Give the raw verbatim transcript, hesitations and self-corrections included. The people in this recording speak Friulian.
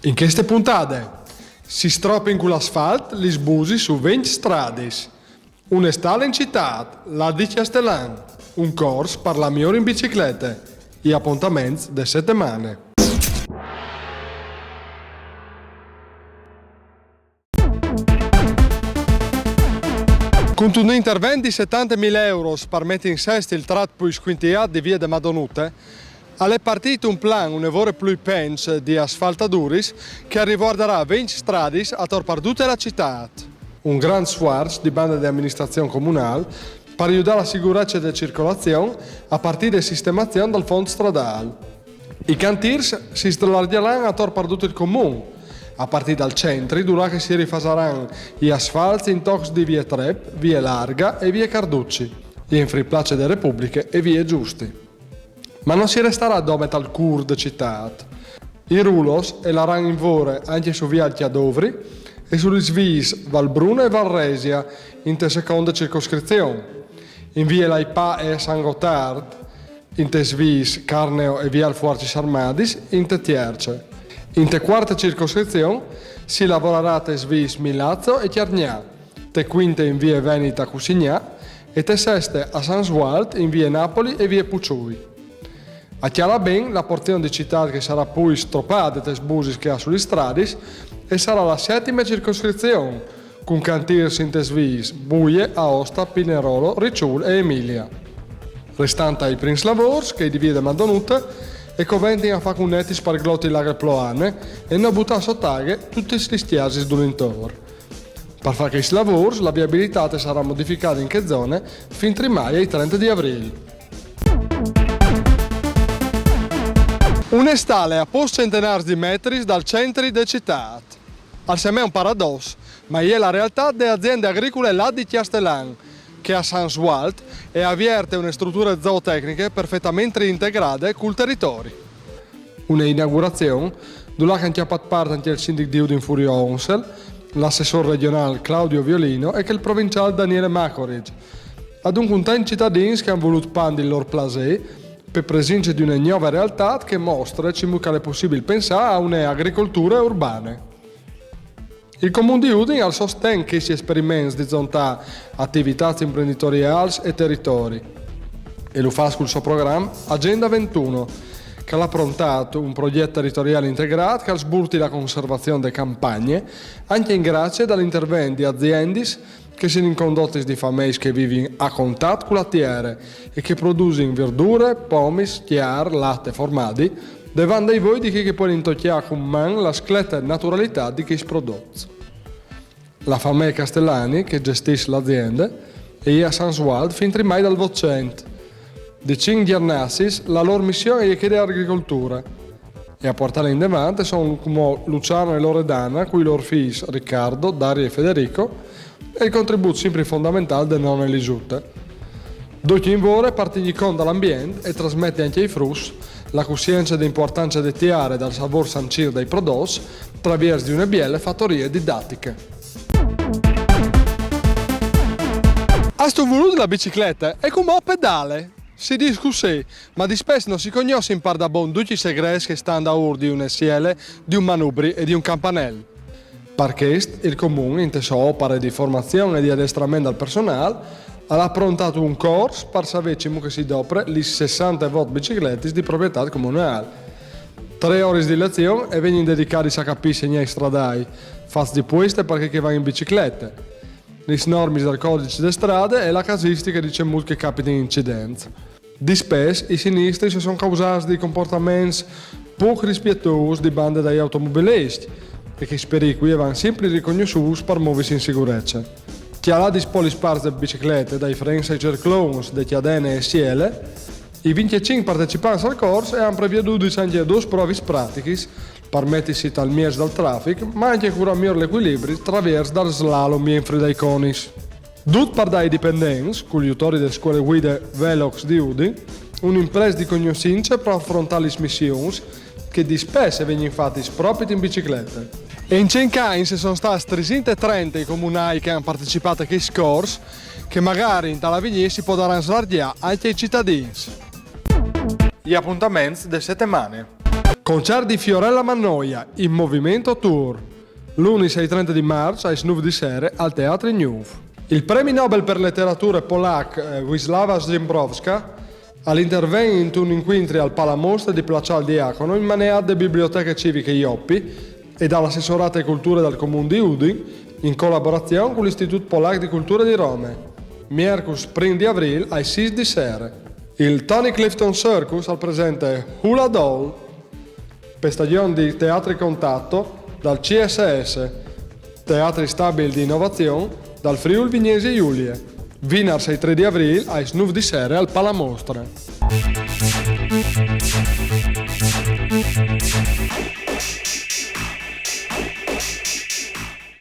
In cheste puntade si stropin cul asfalt lis busis su vincj stradis. Une stale in citât, la di Cjastelan, un cors par lâ miôr in biciclete, i apontaments de setemane. Cuntun intervent di setantemil euros par meti in sest il trat plui scuintiât di vie de Madonute, al è partît un plan une vore plui penç di asfaltaduris che al rivuardarà vincj stradis ator par dute la citât. Un grant sfuarç di bande de aministrazion comunâl par judâ la sigurece de circolazion a partî de sistemazion dal font stradâl. I cantîrs si slargjaran ator par dut il comun, a partî dal centri, dulà che si rifasaran i asfalts in tocs di vie Trep, vie Larga e vie Carducci, jenfri place de Republiche e vie Giusti. Ma no si restarà dome tal cûr de citât. I rulos e laran in vore ancje su viâl Cjadovri e su lis viis Valbrune e Valresia, inte seconde circoscrizion, in vie Laipà e San Gotard, intes viis Carneo e viâl Fuarcis Armadis, inte tierce. Inte cuarte circoscrizion si lavorarà tes viis Milazzo e Cjargnà, te cuinte in vie Veneta Cussignà e te seste a San Svualt in vie Napoli e vie Puçui. A cjalâ ben, la porzion di citât che sarà plui stropade tes busis che e à su lis stradis e sarà la setime circoscrizion, cun cantîrs intes viis Buie, Aosta, Pinerolo, Riçûl e Emilia. Restant ai prins lavôrs, chei di vie de Madonute, e coventin a fâ cunetis par gloti la aghe ploane e no butâ sot aghe dutis lis cjasis dulintor. Par fâ chescj lavôrs, la viabilitât e sarà modificade in chê zone fintremai ai trente di Avrîl. Une stale a pôcs centenârs di metris dal centri de citât. Al semee un paradoss, ma e je la realtât de aziende agricule là di Cjastelan, che a San Svualt e à vierte une struture zootecniche perfetamentri integrade cul teritori. Une inaugurazion dulà che a àn cjapât part ancje il sindic di Udin Furio Onsel, l'assessôr regjonâl Claudio Violino e chel provinciâl Daniele Macoric. Adun cun tancj citadins che a àn volût pandi il lôr plasê pe presince di une gnove realtât che e mostre cemût che al è pussibil pensâ a une agricolture urbane. Il Comun di Udin al sosten chescj esperiments di zontâ ativitâts imprenditoriâls e teritori. E lu fâs cul so program Agenda ventuno, che al à prontât un progjet teritoriâl integrât che al sburti la conservazion de campagne, ancje in gracie dal intervent di aziendis che a sin condotis di fameis che a vivin a contat cu la tiere e che a produsin virdure, pomis, cjar, lat e formadi, devant dai voi di chei che a puedin tocjâ cun man la sclete naturalitât di chescj prodots. La famee Castellani, che a gestìs la aziende, e je a San Svualt fintremai dal Votcent. Di cinc gjernassis, la lôr mission e je chê de agricolture. E a puartâle indevant a son cumò Luciano e Loredana, cui lôr fîs Riccardo, Dario e Federico, e il contribût simpri fondamentâl de none Elisute. Ducj in vore par tignî cont dal ambient e trasmeti ancje ai fruts la cussience de impuartance de tiere e dal savôr sancîr dai prodots traviers di une biele fatorie didatiche. Âstu volût la biciclete? E cumò pedale! Si dîs cussì, ma dispès no si cognossin pardabon ducj i segrets che a stan daûr di une siele, di un manubri e di un campanel. Par chest, il Comun, inte sô opare di formazion e di adestrament dal personâl, al à prontât un cors par savê cemût che si dopre lis sessantevot bicicletis di proprietât comunâl. Trê oris di lezion e vegnin dedicadis a capî i segnâi stradâi, fats di pueste par chei che a van in biciclete, lis normis dal codiç de strade e la casistiche di cemût che a capitin incidents. Dispès i sinistris a son causâts di compuartaments pôc rispietôs di bande dai automobiliscj, e chescj pericui a van simpri ricognossûts par movisi in sigurece. Cjalât dispò lis parts de biciclete, dai frens ai cerclons, de cjadene e siele, i vincjecinc partecipants al cors a àn previodudis ancje dôs provis pratichis par metisi tal mieç dal trafic, ma ancje curâ miôr l'ecuilibri traviers dal slalom jenfri dai conis. Dut par dâ ai dipendents, cul jutori de scuele guide Velox di Udin, un imprest di cognossince par afrontâ lis missions che dispès a vegnin fatis propit in biciclete. E in cinc agns a son stâts tresinte e trente i comunâi che a àn partecipât a chescj cors, che magari intal avignî si podaran slargjâ ancje ai citadins. I apontaments de setemane. Concert di Fiorella Mannoia, In Movimento Tour. Lunis ai trenta di març, ai nûf di sere, al Teatri Gnûf. Il premi Nobel par literature polac, eh, Wisława Szymborska al interven intun incuintri al Palamostre di Plaçâl Diacono, inmaneât de Biblioteche Civiche Iopi e dal assessorât ae culture dal Comun di Udin, in colaborazion cul Istitût Polac di Culture di Rome. Miercus prin di Avrîl ai sîs di sere. Il Tony Clifton Circus al presente Hula Doll, pe stagjon di Teatri Contatto dal C S S, Teatri Stabil di Inovazion dal Friûl Vignesie Julie. Vinars ai trê di Avrîl ai nûf di sere al Palamostre.